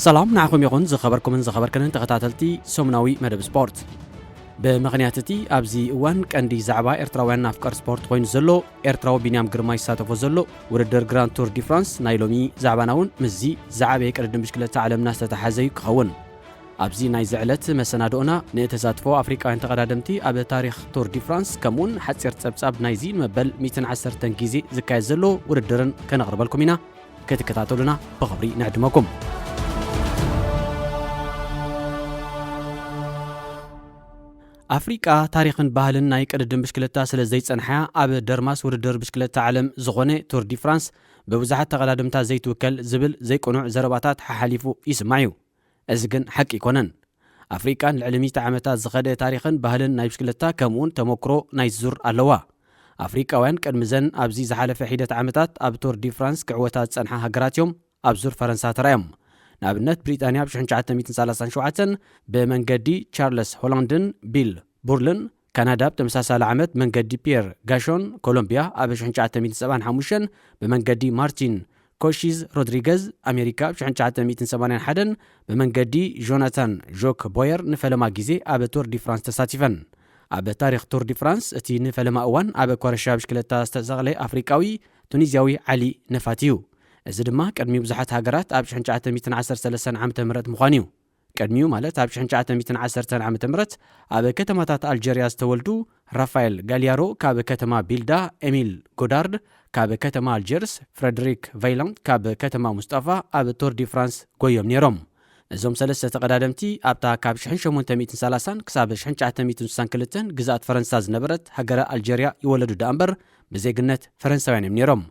ሰላም ንዓኹም ይኹን ዝኸበርኩምን ዝኸበርክንን ተኸታተልቲ ሰሙናዊ መደብ ስፖርት። ብምኽንያት እቲ ኣብዚ እዋን ቀንዲ ዛዕባ ኤርትራውያን ኣፍቀር ስፖርት ኮይኑ ዘሎ፣ ኤርትራዊ ቢንያም ግርማ ይሳተፎ ዘሎ ውድድር ግራንድ ቱር ዲ ፍራንስ ናይ ሎሚ ዛዕባና እውን ምስዚ ዝዓበየ ቅድድም ብሽክለታ ዓለምና ዝተተሓዘ እዩ ክኸውን። ኣብዚ ናይዚ ዕለት መሰናድኦና ንተሳትፎ ኣፍሪቃውያን ተቐዳደምቲ ኣብ ታሪኽ ቱር ዲ ፍራንስ ከምኡውን ሓጺር ጸብጻብ ናይዚ ንመበል ሚእትን ዓሰርተን ግዜ ዝካየድ ዘሎ ውድድርን ከነቕርበልኩም ኢና። ክትከታተሉና ብኽብሪ ንዕድመኩም። ኣፍሪቃ ታሪኽን ባህልን ናይ ቅድድም ብሽክለታ ስለ ዘይጸንሓ ኣብ ደርማስ ውድድር ብሽክለታ ዓለም ዝኾነ ቱር ዲ ፍራንስ ብብዙሓት ተቐዳደምታ ዘይትውከል ዝብል ዘይቅኑዕ ዘረባታት ሓሓሊፉ ይስማዕ እዩ። እዚ ግን ሓቂ ኣይኮነን። ኣፍሪቃ ንልዕሊ ሚእቲ ዓመታት ዝኸደ ታሪኽን ባህልን ናይ ብሽክለታ ከምኡውን ተመክሮ ናይ ዙር ኣለዋ። ኣፍሪቃውያን ቅድሚ ዘን ኣብዚ ዝሓለፈ ሒደት ዓመታት ኣብ ቱር ዲ ፍራንስ ክዕወታ ዝጸንሓ ሃገራት እዮም ኣብ ዙር ፈረንሳ ተራእዮም። ንኣብነት ብሪጣንያ ኣብ ሽሕን ትሽዓተ ሚእትን ሰላሳን ሸውዓተን ብመንገዲ ቻርለስ ሆላንድን ቢል ቡርልን፣ ካናዳ ኣብ ተመሳሳሊ ዓመት መንገዲ ፒየር ጋሾን፣ ኮሎምቢያ ኣብ ሽሕን ትሽዓተ ሚእትን ሰብዓን ሓሙሽተን ብመንገዲ ማርቲን ኮሺዝ ሮድሪገዝ፣ ኣሜሪካ ኣብ ሽሕን ትሽዓተ ሚእትን ሰማንያን ሓደን ብመንገዲ ጆናታን ዦክ ቦየር ንፈለማ ግዜ ኣብ ቱር ዲ ፍራንስ ተሳቲፈን። ኣብ ታሪኽ ቱር ዲ ፍራንስ እቲ ንፈለማ እዋን ኣብ ኮረሻ ብሽክለታ ዝተሰቕለ ኣፍሪቃዊ ቱኒዝያዊ ዓሊ ነፋቲ እዩ። እዚ ድማ ቅድሚ ብዙሓት ሃገራት ኣብ ሽሕን ትሽዓተ ሚእትን ዓሰርተ ሰለስተን ዓመተ ምህረት ምዃኑ እዩ። ቅድሚኡ ማለት ኣብ ሽሕን ትሽዓተ ሚእትን ዓሰርተን ዓመተ ምህረት ኣብ ከተማታት ኣልጀርያ ዝተወልዱ ራፋኤል ጋሊያሮ ካብ ከተማ ቢልዳ፣ ኤሚል ጎዳርድ ካብ ከተማ ኣልጀርስ፣ ፍረድሪክ ቫይላንድ ካብ ከተማ ሙስጠፋ ኣብ ቱር ዲ ፍራንስ ጎዮም ነይሮም። እዞም ሰለስተ ተቐዳደምቲ ኣብታ ካብ ሽሕን ሸሞንተ ሚእትን ሰላሳን ክሳብ ሽሕን ትሽዓተ ሚእትን ስሳን ክልተን ግዝኣት ፈረንሳ ዝነበረት ሃገረ ኣልጀርያ ይወለዱ ደኣ እምበር ብዜግነት ፈረንሳውያን እዮም ነይሮም።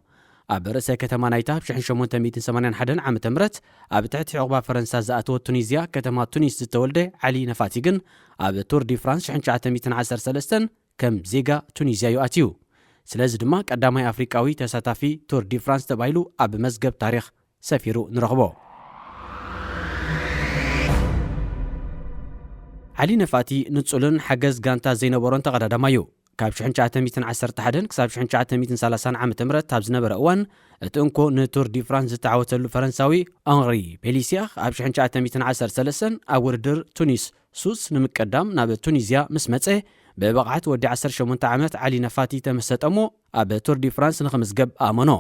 ኣብ ርእሰ ከተማ ናይታ ኣብ ሽሕን ሸሞንተ ሚእትን ሰማንያን ሓደን ዓመተ ምህረት ኣብ ትሕቲ ዕቑባ ፈረንሳ ዝኣተወት ቱኒዝያ ከተማ ቱኒስ ዝተወልደ ዓሊ ነፋቲ ግን ኣብ ቱር ዲ ፍራንስ ሽሕን ትሽዓተ ሚእትን ዓሰርተ ሰለስተን ከም ዜጋ ቱኒዝያ እዩ ኣትዩ። ስለዚ ድማ ቀዳማይ ኣፍሪቃዊ ተሳታፊ ቱር ዲ ፍራንስ ተባሂሉ ኣብ መዝገብ ታሪኽ ሰፊሩ ንረኽቦ። ዓሊ ነፋቲ ንጹልን ሓገዝ ጋንታ ዘይነበሮን ተቐዳዳማይ እዩ። ካብ ሽሕን ትሽዓተ ሚእትን ዓሰርተ ሓደን ክሳብ ሽሕን ትሽዓተ ሚእትን ሰላሳን ዓመተ ምህረት ኣብ ዝነበረ እዋን፣ እቲ እንኮ ንቱር ዲ ፍራንስ ዝተዓወተሉ ፈረንሳዊ ኦንሪ ቤሊሲያኽ ኣብ ሽሕን ትሽዓተ ሚእትን ዓሰርተ ሰለስተን ኣብ ውድድር ቱኒስ ሱስ ንምቅዳም ናብ ቱኒዝያ ምስ መጸ፣ ብብቕዓት ወዲ ዓሰርተ ሸሞንተ ዓመት ዓሊ ነፋቲ ተመሰጠ እሞ ኣብ ቱር ዲ ፍራንስ ንኽምዝገብ ኣእመኖ።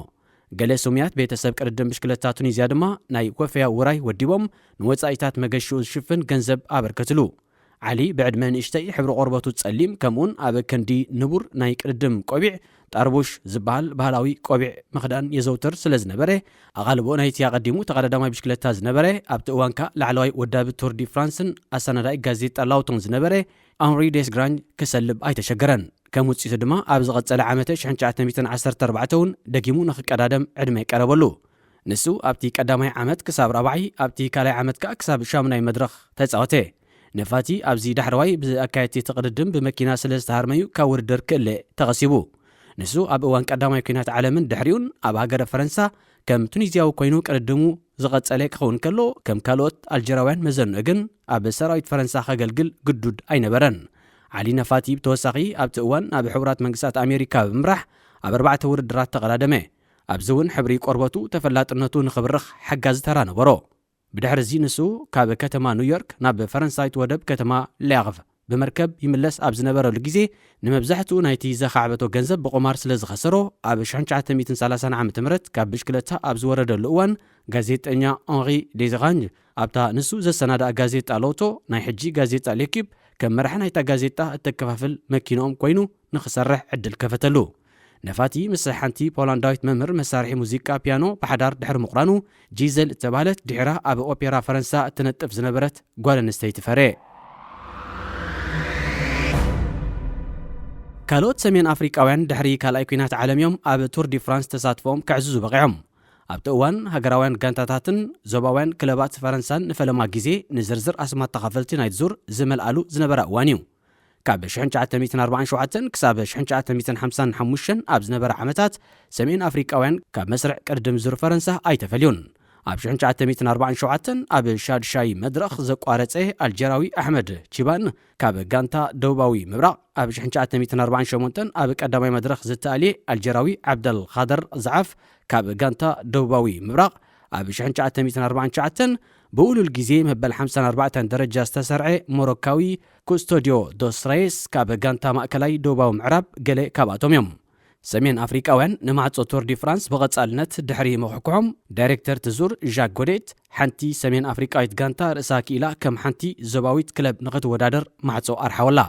ገለ ስሙያት ቤተሰብ ቅድድም ብሽክለታ ቱኒዝያ ድማ ናይ ወፈያ ውራይ ወዲቦም ንወጻኢታት መገሽኡ ዝሽፍን ገንዘብ ኣበርከትሉ። ዓሊ ብዕድመ ንእሽተይ፣ ሕብሪ ቆርበቱ ጸሊም፣ ከምኡውን ኣብ ክንዲ ንቡር ናይ ቅድድም ቆቢዕ ጣርቡሽ ዝበሃል ባህላዊ ቆቢዕ ምኽዳን የዘውትር ስለ ዝነበረ፣ ኣቓልቦ ናይቲ ኣቐዲሙ ተቐዳዳማይ ብሽክለታ ዝነበረ፣ ኣብቲ እዋን ከኣ ላዕለዋይ ወዳቢ ቱር ዲ ፍራንስን ኣሰናዳኢ ጋዜጣ ላውቶን ዝነበረ ኣንሪ ዴስግራንጅ ክሰልብ ኣይተሸገረን። ከም ውጽኢቱ ድማ ኣብ ዝቐጸለ ዓመተ ሽሕን ትሽዓተ ሚእትን ዓሰርተ ኣርባዕተ እውን ደጊሙ ንኽቀዳደም ዕድመ ቀረበሉ። ንሱ ኣብቲ ቀዳማይ ዓመት ክሳብ ራብዓይ፣ ኣብቲ ካልኣይ ዓመት ከኣ ክሳብ ሻሙናይ መድረኽ ተጻወተ። ነፋቲ ኣብዚ ዳሕረዋይ ብኣካየድቲ እቲ ቅድድም ብመኪና ስለ ዝተሃርመዩ ካብ ውድድር ክእለ ተቐሲቡ። ንሱ ኣብ እዋን ቀዳማይ ኲናት ዓለምን ድሕሪኡን ኣብ ሃገረ ፈረንሳ ከም ቱኒዝያዊ ኮይኑ ቅድድሙ ዝቐጸለ ክኸውን ከሎ፣ ከም ካልኦት ኣልጀራውያን መዘንኡ ግን ኣብ ሰራዊት ፈረንሳ ከገልግል ግዱድ ኣይነበረን። ዓሊ ነፋቲ ብተወሳኺ ኣብቲ እዋን ናብ ሕቡራት መንግስታት ኣሜሪካ ብምምራሕ ኣብ ኣርባዕተ ውድድራት ተቐዳደመ። ኣብዚ እውን ሕብሪ ቆርበቱ ተፈላጥነቱ ንኽብርኽ ሓጋዚ ተራ ነበሮ። ብድሕሪ እዚ ንሱ ካብ ከተማ ኒውዮርክ ናብ ፈረንሳይት ወደብ ከተማ ሌያርቭ ብመርከብ ይምለስ ኣብ ዝነበረሉ ግዜ፣ ንመብዛሕትኡ ናይቲ ዘኻዕበቶ ገንዘብ ብቑማር ስለ ዝኸሰሮ፣ ኣብ ሽሕን ትሽዓተ ሚእትን ሰላሳን ዓመተ ምህረት ካብ ብሽክለታ ኣብ ዝወረደሉ እዋን፣ ጋዜጠኛ ኦንሪ ዴዚራንጅ ኣብታ ንሱ ዘሰናድኣ ጋዜጣ ሎቶ፣ ናይ ሕጂ ጋዜጣ ሌኪፕ፣ ከም መራሒ ናይታ ጋዜጣ እተከፋፍል መኪንኦም ኮይኑ ንኽሰርሕ ዕድል ከፈተሉ። ነፋቲ ምስ ሓንቲ ፖላንዳዊት መምህር መሳርሒ ሙዚቃ ፒያኖ ብሓዳር ድሕሪ ምቑራኑ፣ ጂዘል እተባህለት ድሒራ ኣብ ኦፔራ ፈረንሳ እትነጥፍ ዝነበረት ጓል ኣንስተይቲ ፈረየ። ካልኦት ሰሜን ኣፍሪቃውያን ድሕሪ ካልኣይ ኲናት ዓለም እዮም ኣብ ቱር ዲ ፍራንስ ተሳትፎኦም ከዕዝዙ በቒዖም። ኣብቲ እዋን ሃገራውያን ጋንታታትን ዞባውያን ክለባት ፈረንሳን ንፈለማ ግዜ ንዝርዝር ኣስማት ተኻፈልቲ ናይቲ ዙር ዝመልኣሉ ዝነበራ እዋን እዩ። ካብ ሽሕን ትሽዓተ ሚእትን ኣርባዓን ሸውዓተን ክሳብ ሽሕን ትሽዓተ ሚእትን ሓምሳን ሓሙሽተን ኣብ ዝነበረ ዓመታት፣ ሰሜን ኣፍሪቃውያን ካብ መስርዕ ቅድድም ዙር ፈረንሳ ኣይተፈልዩን። ኣብ ሽሕን ትሽዓተ ሚእትን ኣርባዓን ሸውዓተን ኣብ ሻድሻይ መድረኽ ዘቋረጸ ኣልጀራዊ ኣሕመድ ቺባን ካብ ጋንታ ደቡባዊ ምብራቕ፣ ኣብ ሽሕን ትሽዓተ ሚእትን ኣርባዓን ሸሞንተን ኣብ ቀዳማይ መድረኽ ዝተኣልየ ኣልጀራዊ ዓብደል ኻደር ዛዓፍ ካብ ጋንታ ደቡባዊ ምብራቕ፣ ኣብ ሽሕን ትሽዓተ ሚእትን ኣርባዓን ትሽዓተን ብውሉል ግዜ መበል ሓምሳን ኣርባዕተን ደረጃ ዝተሰርዐ ሞሮካዊ ኩስቶድዮ ዶስ ረይስ ካብ ጋንታ ማእከላይ ደቡባዊ ምዕራብ ገለ ካብኣቶም እዮም። ሰሜን ኣፍሪቃውያን ንማዕጾ ቱር ዲ ፍራንስ ብቐጻልነት ድሕሪ ምኹሕኩሖም፣ ዳይሬክተር እቲ ዙር ዣክ ጎዴት፣ ሓንቲ ሰሜን ኣፍሪቃዊት ጋንታ ርእሳ ክኢላ ከም ሓንቲ ዞባዊት ክለብ ንኽትወዳደር ማዕጾ ኣርሓወላ።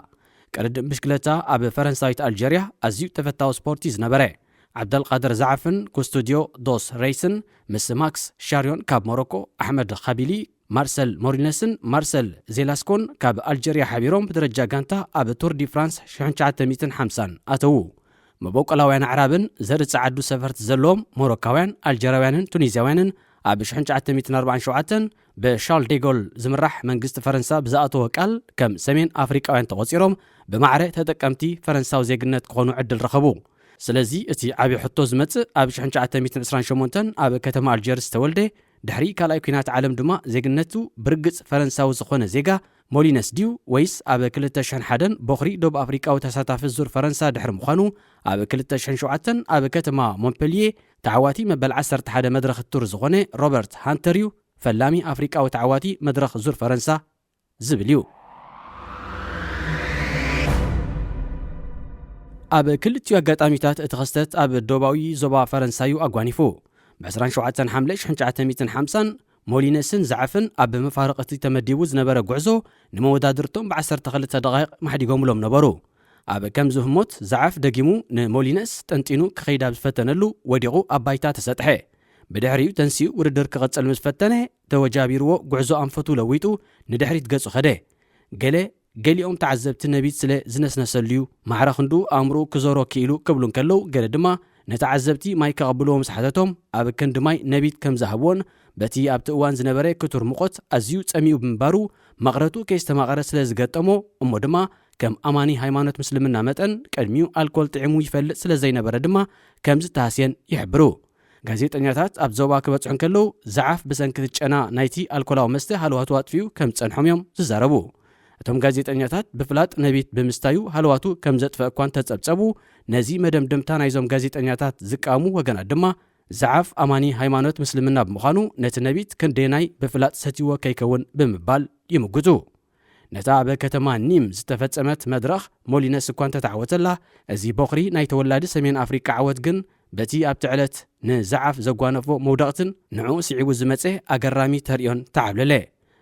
ቅድድም ብሽክለታ ኣብ ፈረንሳዊት ኣልጀርያ ኣዝዩ ተፈታዊ ስፖርት እዩ ዝነበረ። ዓብደልቃድር ዛዕፍን ኩስቶድዮ ዶስ ረይስን ምስ ማክስ ሻርዮን ካብ ሞሮኮ፣ ኣሕመድ ኻቢሊ፣ ማርሰል ሞሪነስን ማርሰል ዜላስኮን ካብ ኣልጀርያ ሓቢሮም ብደረጃ ጋንታ ኣብ ቱር ዲ ፍራንስ ሽሕን ትሽዓተ ሚእትን ሓምሳን ኣተዉ። መበቆላውያን ኣዕራብን ዘርኢ ጸዓዱ ሰፈርቲ ዘለዎም ሞሮካውያን፣ ኣልጀራውያንን ቱኒዝያውያንን ኣብ ሽሕን ትሽዓተ ሚእትን ኣርባዓን ሸውዓተን ብሻርል ዴጎል ዝምራሕ መንግስቲ ፈረንሳ ብዝኣተወ ቃል ከም ሰሜን ኣፍሪቃውያን ተቖጺሮም ብማዕረ ተጠቀምቲ ፈረንሳዊ ዜግነት ክኾኑ ዕድል ረኸቡ። ስለዚ እቲ ዓቢ ሕቶ ዝመጽእ ኣብ ሽሕን ትሽዓተ ሚእትን ዕስራን ሸሞንተን ኣብ ከተማ ኣልጀርስ ዝተወልደ፣ ድሕሪ ካልኣይ ኲናት ዓለም ድማ ዜግነቱ ብርግጽ ፈረንሳዊ ዝኾነ ዜጋ ሞሊነስ ድዩ ወይስ ኣብ ክልተ ሽሕን ሓደን ቦኽሪ ደቡብ ኣፍሪቃዊ ተሳታፊ ዙር ፈረንሳ ድሕሪ ምዃኑ ኣብ ክልተ ሽሕን ሸውዓተን ኣብ ከተማ ሞንፔልዬ ተዓዋቲ መበል ዓሰርተ ሓደ መድረኽ ቱር ዝኾነ ሮበርት ሃንተር እዩ ፈላሚ ኣፍሪቃዊ ተዓዋቲ መድረኽ ዙር ፈረንሳ ዝብል እዩ። ኣብ ክልቲኡ ኣጋጣሚታት እቲ ክስተት ኣብ ደቡባዊ ዞባ ፈረንሳ እዩ ኣጓኒፉ። ብ ዕስራን ሸውዓተን ሓምለ ሽሕን ትሽዓተ ሚእትን ሓምሳን ሞሊነስን ዛዕፍን ኣብ መፋርቕ እቲ ተመዲቡ ዝነበረ ጉዕዞ ንመወዳድርቶም ብ ዓሰርተ ክልተ ደቓይቕ ማሕዲጎምሎም ነበሩ። ኣብ ከምዚ ህሞት ዛዕፍ ደጊሙ ንሞሊነስ ጠንጢኑ ክኸይድ ኣብ ዝፈተነሉ ወዲቑ ኣብ ባይታ ተሰጥሐ። ብድሕሪኡ ተንሲኡ ውድድር ክቕጽል ምስ ፈተነ ተወጃቢርዎ ጉዕዞ ኣንፈቱ ለዊጡ ንድሕሪት ገጹ ኸደ። ገለ ገሊኦም ተዓዘብቲ ነቢት ስለ ዝነስነሰሉ'ዩ ማዕረ ክንድኡ ኣእምሮኡ ክዞሮ ክኢሉ ክብሉ እንከለዉ፣ ገለ ድማ ንተዓዘብቲ ማይ ከቐብልዎ ምስ ሓተቶም ኣብ ክንዲ ማይ ነቢት ከም ዝሃብዎን በቲ ኣብቲ እዋን ዝነበረ ክቱር ሙቐት ኣዝዩ ጸሚኡ ብምንባሩ መቕረቱ ከይስተማቐረ ስለ ዝገጠሞ እሞ ድማ ከም ኣማኒ ሃይማኖት ምስልምና መጠን ቅድሚኡ ኣልኮል ጥዒሙ ይፈልጥ ስለ ዘይነበረ ድማ ከም ዝተሃስየን ይሕብሩ። ጋዜጠኛታት ኣብ ዞባ ክበጽሑ እንከለዉ ዛዓፍ ብሰንኪ እቲ ጨና ናይቲ ኣልኮላዊ መስተ ሃለዋቱ ኣጥፊኡ ከም ዝጸንሖም እዮም ዝዛረቡ። እቶም ጋዜጠኛታት ብፍላጥ ነቢት ብምስታዩ ሃለዋቱ ከም ዘጥፈእ እኳ እንተጸብጸቡ፣ ነዚ መደምደምታ ናይዞም ጋዜጠኛታት ዝቃወሙ ወገናት ድማ ዛዓፍ ኣማኒ ሃይማኖት ምስልምና ብምዃኑ ነቲ ነቢት ክንደየናይ ብፍላጥ ሰትይዎ ከይከውን ብምባል ይምጉቱ። ነታ ኣብ ከተማ ኒም ዝተፈጸመት መድረኽ ሞሊነስ እኳ እንተተዓወተላ፣ እዚ ቦኽሪ ናይ ተወላዲ ሰሜን ኣፍሪቃ ዓወት ግን በቲ ኣብቲ ዕለት ንዛዓፍ ዘጓነፎ መውደቕትን ንዕኡ ስዒቡ ዝመጸ ኣገራሚ ተርእዮን ተዓብለለ።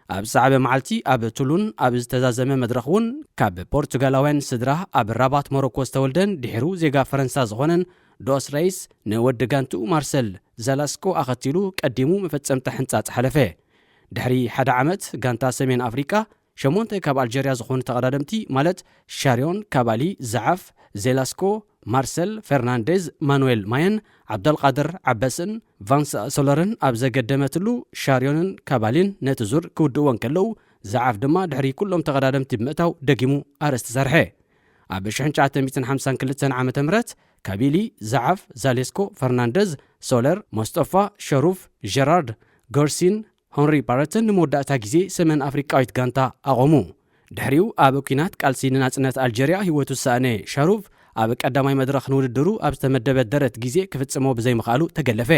ኣብ ዝሰዓበ መዓልቲ ኣብ ቱሉን ኣብ ዝተዛዘመ መድረኽ እውን ካብ ፖርቱጋላውያን ስድራ ኣብ ራባት ሞሮኮ ዝተወልደን ድሒሩ ዜጋ ፈረንሳ ዝኾነን ዶስ ረይስ ንወዲ ጋንትኡ ማርሰል ዘላስኮ ኣኸቲሉ ቀዲሙ መፈጸምታ ሕንጻጽ ሓለፈ። ድሕሪ ሓደ ዓመት ጋንታ ሰሜን ኣፍሪቃ ሸሞንተ ካብ ኣልጀርያ ዝኾኑ ተቐዳደምቲ ማለት ሻርዮን፣ ካባሊ፣ ዛዓፍ፣ ዜላስኮ፣ ማርሰል፣ ፈርናንዴዝ፣ ማኑኤል ማየን፣ ዓብደልቃድር ዓበስን ቫንስ ሶለርን ኣብ ዘገደመትሉ ሻርዮንን ካባሊን ነቲ ዙር ክውድእዎ እንከለዉ ዛዓፍ ድማ ድሕሪ ኩሎም ተቐዳደምቲ ብምእታው ደጊሙ ኣርእስቲ ሰርሐ። ኣብ ሽሕን ትሽዓተ ሚእትን ሓምሳን ክልተን ዓመተ ምህረት ካቢሊ፣ ዛዓፍ፣ ዛሌስኮ፣ ፈርናንደዝ፣ ሶለር፣ ሞስጠፋ፣ ሸሩፍ፣ ጀራርድ፣ ጎርሲን፣ ሆንሪ ፓረትን ንመወዳእታ ግዜ ሰሜን ኣፍሪቃዊት ጋንታ ኣቖሙ። ድሕሪኡ ኣብ ኲናት ቃልሲ ንናጽነት ኣልጀርያ ህይወቱ ዝሰኣነ ሻሩፍ ኣብ ቀዳማይ መድረኽ ንውድድሩ ኣብ ዝተመደበ ደረት ግዜ ክፍጽሞ ብዘይምኽኣሉ ተገለፈ።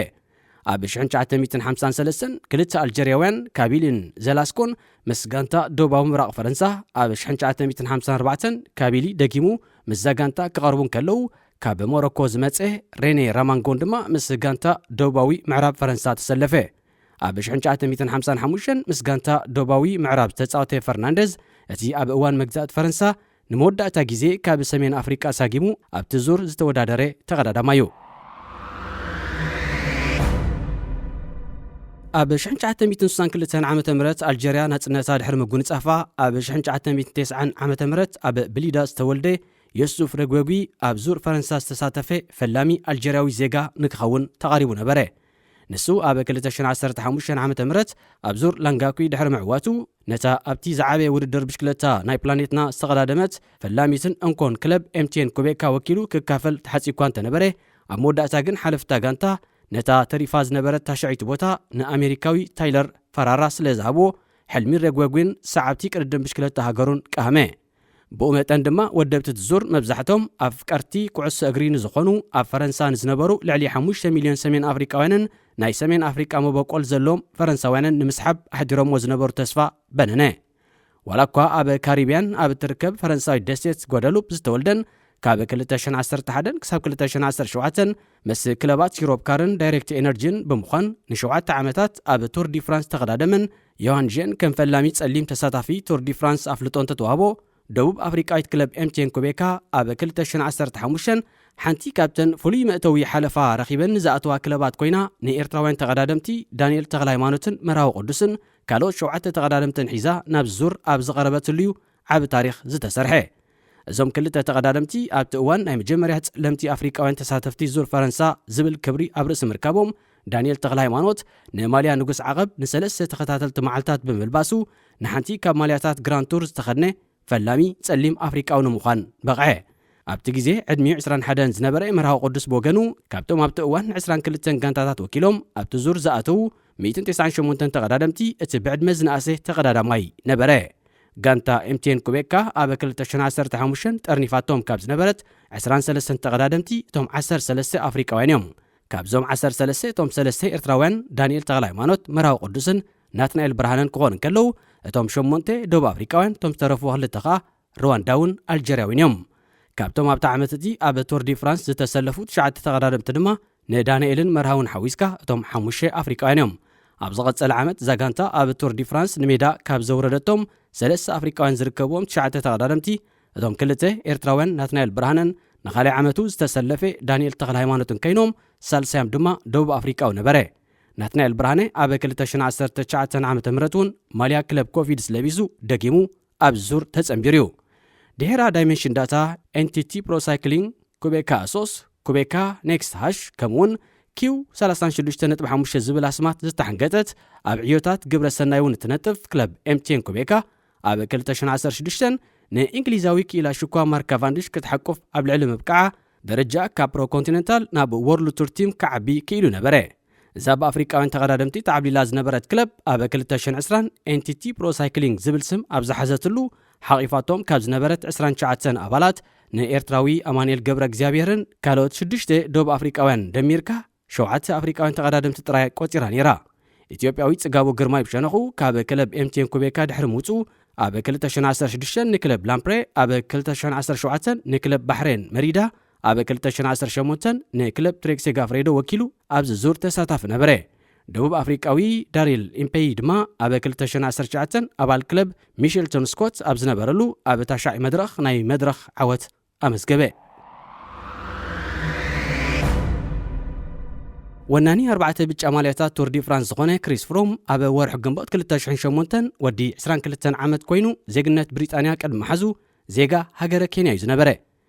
ኣብ ሽሕን ትሽዓተ ሚእትን ሓምሳን ሰለስተን ክልተ ኣልጀርያውያን ካቢልን ዘላስኮን ምስ ጋንታ ደቡባዊ ምብራቕ ፈረንሳ፣ ኣብ ሽሕን ትሽዓተ ሚእትን ሓምሳን ኣርባዕተን ካቢሊ ደጊሙ ምስዛ ጋንታ ክቐርቡ እንከለዉ፣ ካብ ሞሮኮ ዝመጸ ሬኔ ራማንጎን ድማ ምስ ጋንታ ደቡባዊ ምዕራብ ፈረንሳ ተሰለፈ። ኣብ ሽሕን ትሽዓተ ሚእትን ሓምሳን ሓሙሽተን ምስ ጋንታ ደቡባዊ ምዕራብ ዝተጻወተ ፈርናንደዝ፣ እቲ ኣብ እዋን መግዛእቲ ፈረንሳ ንመወዳእታ ግዜ ካብ ሰሜን ኣፍሪቃ ሳጊሙ ኣብቲ ዙር ዝተወዳደረ ተቐዳዳማዩ። ኣብ ሽሕን ትሽዓተ ሚእትን ስሳን ክልተን ዓመተ ምህረት ኣልጀርያ ናጽነታ ድሕሪ ምጉንጻፋ፣ ኣብ ሽሕን ትሽዓተ ሚእትን ተስዓን ዓመተ ምህረት ኣብ ብሊዳ ዝተወልደ ዮሱፍ ረግወጉ ኣብ ዙር ፈረንሳ ዝተሳተፈ ፈላሚ ኣልጀርያዊ ዜጋ ንክኸውን ተቓሪቡ ነበረ። ንሱ ኣብ ክልተ ሽሕን ዓሰርተ ሓሙሽተን ዓመተ ምህረት ኣብ ዙር ላንጋኩ ድሕሪ ምዕዋቱ፣ ነታ ኣብቲ ዝዓበየ ውድድር ብሽክለታ ናይ ፕላኔትና ዝተቐዳደመት ፈላሚትን እንኮን ክለብ ኤምቲኤን ኩቤካ ወኪሉ ክካፈል ተሓጺ እኳ እንተነበረ፣ ኣብ መወዳእታ ግን ሓለፍታ ጋንታ ነታ ተሪፋ ዝነበረት ታሽዐይቲ ቦታ ንኣሜሪካዊ ታይለር ፈራራ ስለ ዝሃብዎ፣ ሕልሚ ረግወጉን ሰዓብቲ ቅድድም ብሽክለታ ሃገሩን ቀሃመ። ብኡ መጠን ድማ ወደብቲ እቲ ዙር መብዛሕቶም ኣፍቀርቲ ኩዕሶ እግሪ ንዝኾኑ ኣብ ፈረንሳ ንዝነበሩ ልዕሊ ሓሙሽተ ሚልዮን ሰሜን ኣፍሪቃውያንን ናይ ሰሜን ኣፍሪቃ መበቆል ዘለዎም ፈረንሳውያንን ንምስሓብ ኣሕዲሮምዎ ዝነበሩ ተስፋ በነነ። ዋላ እኳ ኣብ ካሪብያን ኣብ እትርከብ ፈረንሳዊት ደሴት ጓዳሉፕ ዝተወልደን ካብ ክልተ ሽሕን ዓሰርተ ሓደን ክሳብ ክልተ ሽሕን ዓሰርተ ሸውዓተን ምስ ክለባት ዩሮፕ ካርን ዳይሬክት ኤነርጂን ብምዃን ንሸውዓተ ዓመታት ኣብ ቱር ዲ ፍራንስ ተቐዳደመን ዮሃን ዤን ከም ፈላሚ ጸሊም ተሳታፊ ቱር ዲ ፍራንስ ኣፍልጦ እንተተዋህቦ፣ ደቡብ ኣፍሪቃዊት ክለብ ኤምቲኤን ኩቤካ ኣብ ክልተ ሽሕን ዓሰርተ ሓሙሽተን ሓንቲ ካብተን ፍሉይ መእተዊ ሓለፋ ረኺበን ንዝኣተዋ ክለባት ኮይና ንኤርትራውያን ተቐዳደምቲ ዳንኤል ተኽለሃይማኖትን መርሃዊ ቅዱስን ካልኦት ሸውዓተ ተቐዳደምትን ሒዛ ናብ ዙር ኣብ ዝቐረበትሉ እዩ ዓቢ ታሪኽ ዝተሰርሐ። እዞም ክልተ ተቐዳደምቲ ኣብቲ እዋን ናይ መጀመርያ ጸለምቲ ኣፍሪቃውያን ተሳተፍቲ ዙር ፈረንሳ ዝብል ክብሪ ኣብ ርእሲ ምርካቦም፣ ዳንኤል ተኽለሃይማኖት ንማልያ ንጉስ ዓቐብ ንሰለስተ ተኸታተልቲ መዓልታት ብምልባሱ ንሓንቲ ካብ ማልያታት ግራንድ ቱር ዝተኸድነ ፈላሚ ጸሊም ኣፍሪቃዊ ንምዃን በቕዐ። ኣብቲ ግዜ ዕድሚኡ ዕስራን ሓደን ዝነበረ መርሃዊ ቅዱስ ብወገኑ፣ ካብቶም ኣብቲ እዋን ዕስራን ክልተን ጋንታታት ወኪሎም ኣብቲ ዙር ዝኣተዉ ሚእትን ተስዓን ሸሞንተን ተቐዳደምቲ እቲ ብዕድመ ዝነኣሰ ተቐዳዳማይ ነበረ። ጋንታ ኤምቲኤን ኩቤካ ኣብ ክልተ ሽሕን ዓሰርተ ሓሙሽተን ጠርኒፋቶም ካብ ዝነበረት ዕስራን ሰለስተን ተቐዳደምቲ እቶም ዓሰርተ ሰለስተ ኣፍሪቃውያን እዮም። ካብዞም ዓሰርተ ሰለስተ እቶም ሰለስተ ኤርትራውያን ዳንኤል ተኽለሃይማኖት፣ መርሃዊ ቅዱስን ናትናኤል ብርሃነን ክኾኑ እንከለዉ፣ እቶም ሸሞንተ ደቡብ ኣፍሪቃውያን፣ እቶም ዝተረፉ ክልተ ከኣ ሩዋንዳውን ኣልጀርያውን እዮም። ካብቶም ኣብቲ ዓመት እቲ ኣብ ቱር ዲ ፍራንስ ዝተሰለፉ ትሽዓተ ተቐዳደምቲ ድማ ንዳንኤልን መርሃውን ሓዊስካ እቶም ሓሙሽተ ኣፍሪቃውያን እዮም። ኣብ ዝቐጸለ ዓመት እዛ ጋንታ ኣብ ቱር ዲ ፍራንስ ንሜዳ ካብ ዘውረደቶም ሰለስተ ኣፍሪቃውያን ዝርከብዎም ትሽዓተ ተቐዳደምቲ፣ እቶም ክልተ ኤርትራውያን ናትናኤል ብርሃነን ንኻልኣይ ዓመቱ ዝተሰለፈ ዳንኤል ተኽለሃይማኖትን ኮይኖም፣ ሳልሳዮም ድማ ደቡብ ኣፍሪቃዊ ነበረ። ናትናኤል ብርሃነ ኣብ ክልተ ሽሕን ዓሰርተ ትሽዓተን ዓመተ ምህረት እውን ማልያ ክለብ ኮፊድስ ለቢሱ ደጊሙ ኣብ ዙር ተጸንቢሩ እዩ። ድሒራ ዳይሜንሽን ዳታ ኤንቲቲ ፕሮ ሳይክሊንግ ኩቤካ ሶስ፣ ኩቤካ ኔክስት ሃሽ፣ ከምኡውን ኪው ሰላሳን ሽዱሽተ ነጥቢ ሓሙሽተ ዝብል ኣስማት ዝተሓንገጠት፣ ኣብ ዕዮታት ግብረ ሰናይ እውን እትነጥፍ ክለብ ኤምቲኤን ኩቤካ፣ ኣብ ክልተ ሽሕን ዓሰርተ ሽዱሽተን ንእንግሊዛዊ ክኢላ ሽኳ ማርክ ካቫንዲሽ ክትሓቁፍ ኣብ ልዕሊ ምብቃዓ፣ ደረጃ ካብ ፕሮ ኮንቲነንታል ናብ ወርልድ ቱር ቲም ክዓቢ ክኢሉ ነበረ። እዛ ብኣፍሪቃውያን ተቐዳደምቲ ተዓብሊላ ዝነበረት ክለብ፣ ኣብ ክልተ ሽሕን ዕስራን ኤንቲቲ ፕሮ ሳይክሊንግ ዝብል ስም ኣብ ዝሓዘትሉ፣ ሓቒፋቶም ካብ ዝነበረት ዕስራን ትሽዓተን ኣባላት፣ ንኤርትራዊ ኣማኑኤል ገብረ እግዚኣብሔርን ካልኦት ሽዱሽተ ደቡብ ኣፍሪቃውያን ደሚርካ፣ ሸውዓተ ኣፍሪቃውያን ተቐዳደምቲ ጥራይ ቆጺራ ነይራ። ኢትዮጵያዊ ጽጋቡ ግርማይ ብሸነኹ፣ ካብ ክለብ ኤምቲኤን ኩቤካ ድሕሪ ምውጽኡ፣ ኣብ ክልተ ሽሕን ዓሰርተ ሽዱሽተን ንክለብ ላምፕሬ፣ ኣብ ክልተ ሽሕን ዓሰርተ ሸውዓተን ንክለብ ባሕሬን መሪዳ፣ ኣብ ክልተ ሽሕን ዓሰርተ ሸሞንተን ንክለብ ትሬክ ሴጋፍሬዶ ወኪሉ ኣብዚ ዙር ተሳታፊ ነበረ። ደቡብ ኣፍሪቃዊ ዳሪል ኢምፔይ ድማ ኣብ ክልተ ሽሕን ዓሰርተ ትሽዓተን ኣባል ክለብ ሚሽልተን ስኮት ኣብ ዝነበረሉ ኣብ ታሻዒ መድረኽ ናይ መድረኽ ዓወት ኣመዝገበ። ወናኒ ኣርባዕተ ብጫ ማልያታት ቱር ዲ ፍራንስ ዝኾነ ክሪስ ፍሮም ኣብ ወርሒ ግንቦት ክልተ ሽሕን ሸሞንተን ወዲ ዕስራን ክልተን ዓመት ኮይኑ ዜግነት ብሪጣንያ ቅድሚ ምሓዙ ዜጋ ሃገረ ኬንያ እዩ ዝነበረ።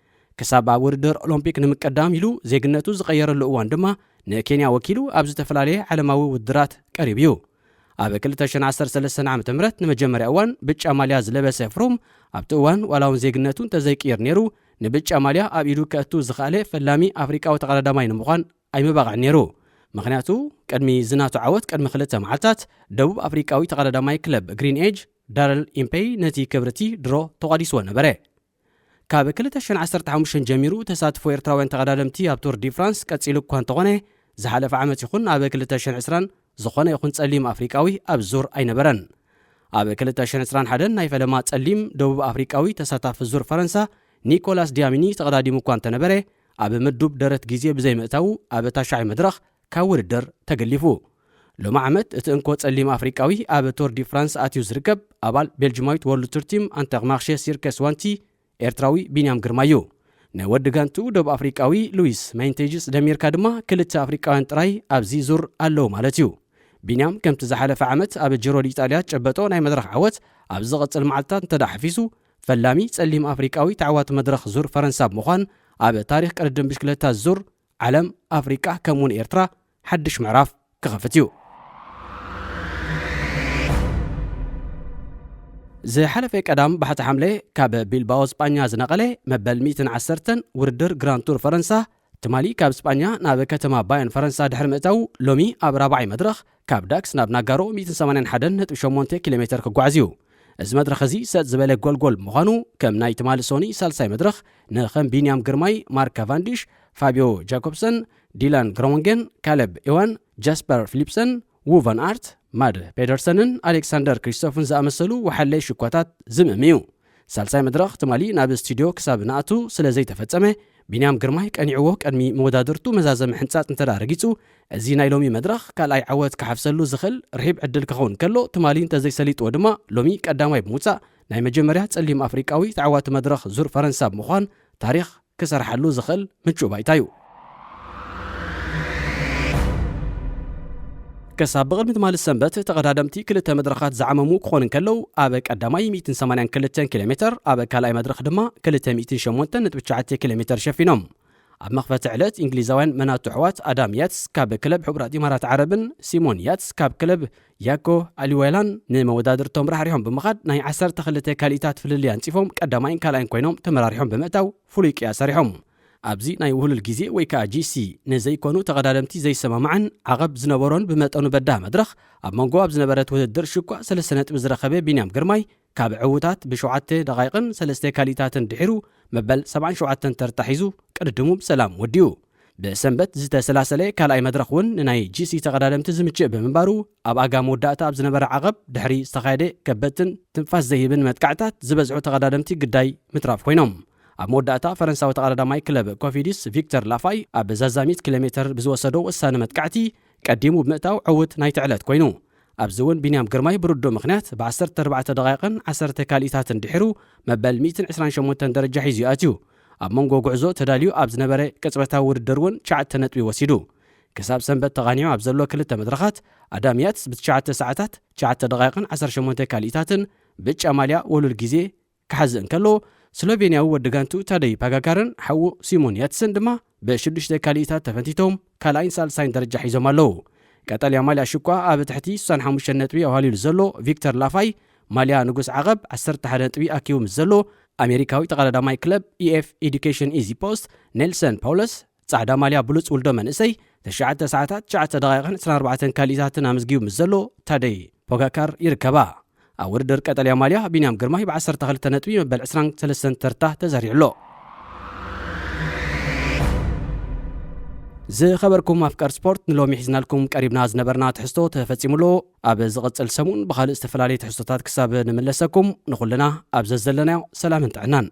ክሳብ ኣብ ውድድር ኦሎምፒክ ንምቅዳም ኢሉ ዜግነቱ ዝቐየረሉ እዋን ድማ ንኬንያ ወኪሉ ኣብ ዝተፈላለየ ዓለማዊ ውድድራት ቀሪቡ እዩ። ኣብ ክልተ ሽሕን ዓሰርተ ሰለስተን ዓመተ ምህረት ንመጀመርያ እዋን ብጫ ማልያ ዝለበሰ ፍሩም፣ ኣብቲ እዋን ዋላ እውን ዜግነቱ እንተዘይቅይር ነይሩ፣ ንብጫ ማልያ ኣብ ኢዱ ከእቱ ዝኸኣለ ፈላሚ ኣፍሪቃዊ ተቐዳዳማይ ንምዃን ኣይምበቕዐን ነይሩ። ምኽንያቱ ቅድሚ ዝናቱ ዓወት ቅድሚ ክልተ መዓልታት ደቡብ ኣፍሪቃዊ ተቐዳዳማይ ክለብ ግሪን ኤጅ ዳረል ኢምፔይ ነቲ ክብርቲ ድሮ ተቋዲስዎ ነበረ። ካብ ክልተ ሽሕን ዓሰርተ ሓሙሽተን ጀሚሩ ተሳትፎ ኤርትራውያን ተቐዳደምቲ ኣብ ቱር ዲ ፍራንስ ቀጺሉ እኳ እንተኾነ፣ ዝሓለፈ ዓመት ይኹን ኣብ ክልተ ሽሕን ዕስራን ዝኾነ ይኹን ጸሊም ኣፍሪቃዊ ኣብ ዙር ኣይነበረን። ኣብ ክልተ ሽሕን ዕስራን ሓደን ናይ ፈለማ ጸሊም ደቡብ ኣፍሪቃዊ ተሳታፊ ዙር ፈረንሳ ኒኮላስ ዲያሚኒ ተቐዳዲሙ እኳ እንተነበረ፣ ኣብ ምዱብ ደረት ግዜ ብዘይምእታዉ ኣብ ታሻዒ መድረኽ ካብ ውድድር ተገሊፉ። ሎሚ ዓመት እቲ እንኮ ጸሊም ኣፍሪቃዊ ኣብ ቱር ዲ ፍራንስ ኣትዩ ዝርከብ ኣባል ቤልጅማዊት ወርልድ ቱር ቲም ኣንተርማርሼ ሲርከስ ዋንቲ ኤርትራዊ ቢንያም ግርማ እዩ። ንወዲ ጋንቱ ደቡብ ኣፍሪቃዊ ሉዊስ ማይንቴጅስ ደሚርካ ድማ ክልተ ኣፍሪቃውያን ጥራይ ኣብዚ ዙር ኣለዉ ማለት እዩ። ቢንያም ከምቲ ዝሓለፈ ዓመት ኣብ ጂሮ ዲኢጣልያ ዝጨበጦ ናይ መድረኽ ዓወት ኣብ ዝቕጽል መዓልታት እንተደኣ ሓፊሱ፣ ፈላሚ ጸሊም ኣፍሪቃዊ ተዓዋቲ መድረኽ ዙር ፈረንሳ ብምዃን ኣብ ታሪኽ ቅድድም ብሽክለታ ዙር ዓለም፣ ኣፍሪቃ ከምኡውን ኤርትራ ሓድሽ ምዕራፍ ክኸፍት እዩ። ዝሓለፈ ቀዳም ባሕቲ ሓምለ ካብ ቢልባኦ ስጳኛ ዝነቐለ መበል ሚእትን ዓሰርተን ውድድር ግራንድ ቱር ፈረንሳ፣ ትማሊ ካብ ስጳኛ ናብ ከተማ ባየን ፈረንሳ ድሕሪ ምእታዉ፣ ሎሚ ኣብ ራብዓይ መድረኽ ካብ ዳክስ ናብ ናጋሮ ሚእትን ሰማንያን ሓደን ነጥቢ ሸሞንተ ኪሎ ሜተር ክጓዓዝ እዩ። እዚ መድረኽ እዚ ሰጥ ዝበለ ጎልጎል ብምዃኑ፣ ከም ናይ ትማሊ ሶኒ ሳልሳይ መድረኽ ንኸም ቢንያም ግርማይ፣ ማርክ ካቫንዲሽ፣ ፋቢዮ ጃኮብሰን፣ ዲላን ግሮንገን፣ ካለብ ኤዋን፣ ጃስፐር ፊሊፕሰን፣ ዉ ቫን ኣርት፣ ማድ ፔደርሰንን ኣሌክሳንደር ክሪስቶፍን ዝኣመሰሉ ወሓለይ ሽኳታት ዝምእም እዩ። ሳልሳይ መድረኽ ትማሊ ናብ ስቱድዮ ክሳብ ንኣቱ ስለ ዘይተፈጸመ፣ ቢንያም ግርማይ ቀኒዕዎ ቅድሚ መወዳድርቱ መዛዘሚ ሕንጻጽ እንተ ደኣ ረጊጹ፣ እዚ ናይ ሎሚ መድረኽ ካልኣይ ዓወት ክሓፍሰሉ ዝኽእል ርሒብ ዕድል ክኸውን ከሎ፣ ትማሊ እንተዘይሰሊጥዎ ድማ ሎሚ ቀዳማይ ብምውጻእ ናይ መጀመርያ ጸሊም ኣፍሪቃዊ ተዓዋቲ መድረኽ ዙር ፈረንሳ ብምዃን ታሪኽ ክሰርሓሉ ዝኽእል ምቹእ ባይታ እዩ። ክሳብ ብቕድሚ ትማሊ ሰንበት ተቐዳደምቲ ክልተ መድረኻት ዝዓመሙ ክኾኑ እንከለዉ፣ ኣብ ቀዳማይ ሚእትን ሰማንያን ክልተን ኪሎ ሜተር፣ ኣብ ካልኣይ መድረኽ ድማ ክልተ ሚእትን ሸሞንተን ነጥቢ ትሽዓተ ኪሎ ሜተር ሸፊኖም። ኣብ መኽፈቲ ዕለት እንግሊዛውያን መናቱ ኣሕዋት ኣዳም ያትስ ካብ ክለብ ሕቡራት ኢማራት ዓረብን ሲሞን ያትስ ካብ ክለብ ያኮ ኣሊዌላን ንመወዳድርቶም ራሕሪሖም ብምኻድ ናይ ዓሰርተ ክልተ ካልኢታት ፍልልይ ኣንጺፎም ቀዳማይን ካልኣይን ኮይኖም ተመራሪሖም ብምእታው ፍሉይ ቅያ ሰሪሖም። ኣብዚ ናይ ውህሉል ግዜ ወይ ከዓ ጂ ሲ ንዘይኮኑ ተቐዳደምቲ ዘይሰማማዕን ዓቐብ ዝነበሮን ብመጠኑ በዳህ መድረኽ ኣብ መንጎ ኣብ ዝነበረት ውድድር ሽኳ ሰለስተ ነጥቢ ዝረኸበ ቢንያም ግርማይ ካብ ዕዉታት ብሸውዓተ ደቓይቕን ሰለስተ ካልኢታትን ድሒሩ መበል ሰብዓን ሸውዓተን ተርታ ሒዙ ቅድድሙ ብሰላም ወዲኡ። ብሰንበት ዝተሰላሰለ ካልኣይ መድረኽ እውን ንናይ ጂ ሲ ተቐዳደምቲ ዝምችእ ብምንባሩ ኣብ ኣጋ መወዳእታ ኣብ ዝነበረ ዓቐብ ድሕሪ ዝተኻየደ ከበድትን ትንፋስ ዘይህብን መጥቃዕታት ዝበዝሑ ተቐዳደምቲ ግዳይ ምትራፍ ኮይኖም። ኣብ መወዳእታ ፈረንሳዊ ተቐዳዳማይ ክለብ ኮፊዲስ ቪክተር ላፋይ ኣብ ዛዛሚት ኪሎ ሜተር ብዝወሰዶ ወሳኒ መጥቃዕቲ ቀዲሙ ብምእታው ዕውት ናይቲ ዕለት ኮይኑ። ኣብዚ እውን ቢንያም ግርማይ ብርዱእ ምኽንያት ብ ዓሰርተ ኣርባዕተ ደቓይቕን ዓሰርተ ካልኢታትን ድሒሩ መበል ሚእትን ዕስራን ሸሞንተን ደረጃ ሒዙ ይኣትዩ። ኣብ መንጎ ጉዕዞ ተዳልዩ ኣብ ዝነበረ ቅጽበታዊ ውድድር እውን ትሽዓተ ነጥቢ ወሲዱ። ክሳብ ሰንበት ተቓኒዑ ኣብ ዘሎ ክልተ መድረኻት ኣዳም ያትስ ብትሽዓተ ሰዓታት ትሽዓተ ደቓይቕን ዓሰርተ ሸሞንተ ካልኢታትን ብጫ ማልያ ወሉል ግዜ ክሓዝእ እንከሎ፣ ስሎቬንያዊ ወዲ ጋንቱ ታደይ ፓጋካርን ሓዉ ሲሞን ያትስን ድማ ብሽዱሽተ ካልኢታት ተፈንቲቶም ካልኣይን ሳልሳይን ደረጃ ሒዞም ኣለዉ። ቀጠልያ ማልያ ሽኳ ኣብ ትሕቲ ስሳን ሓሙሽተን ነጥቢ ኣዋህሊሉ ዘሎ ቪክተር ላፋይ ማልያ ንጉስ ዓቐብ ዓሰርተ ሓደ ነጥቢ ኣኪቡ ምስ ዘሎ ኣሜሪካዊ ተቐዳዳማይ ክለብ ኢኤፍ ኤዱኬሽን ኢዚ ፖስት ኔልሰን ፓውለስ ጻዕዳ ማልያ ብሉጽ ውልዶ መንእሰይ ትሽዓተ ሰዓታት ትሽዓተ ደቓይቕን ዕስራን ኣርባዕተን ካልኢታትን ኣመዝጊቡ ምስ ዘሎ ታደይ ፖጋካር ይርከባ። ኣብ ውድድር ቀጠልያ ማልያ ቢንያም ግርማይ ብ ዓሰርተ ክልተ ነጥቢ መበል ዕስራን ሰለስተን ተርታ ተዘሪዑ ኣሎ። ዝኸበርኩም ኣፍቀር ስፖርት ንሎሚ ሒዝናልኩም ቀሪብና ዝነበርና ትሕዝቶ ተፈጺሙ ኣሎ። ኣብ ዝቕጽል ሰሙን ብኻልእ ዝተፈላለዩ ትሕዝቶታት ክሳብ ንምለሰኩም ንኹልና ኣብ ዘዘለናዮ ሰላምን ጥዕናን።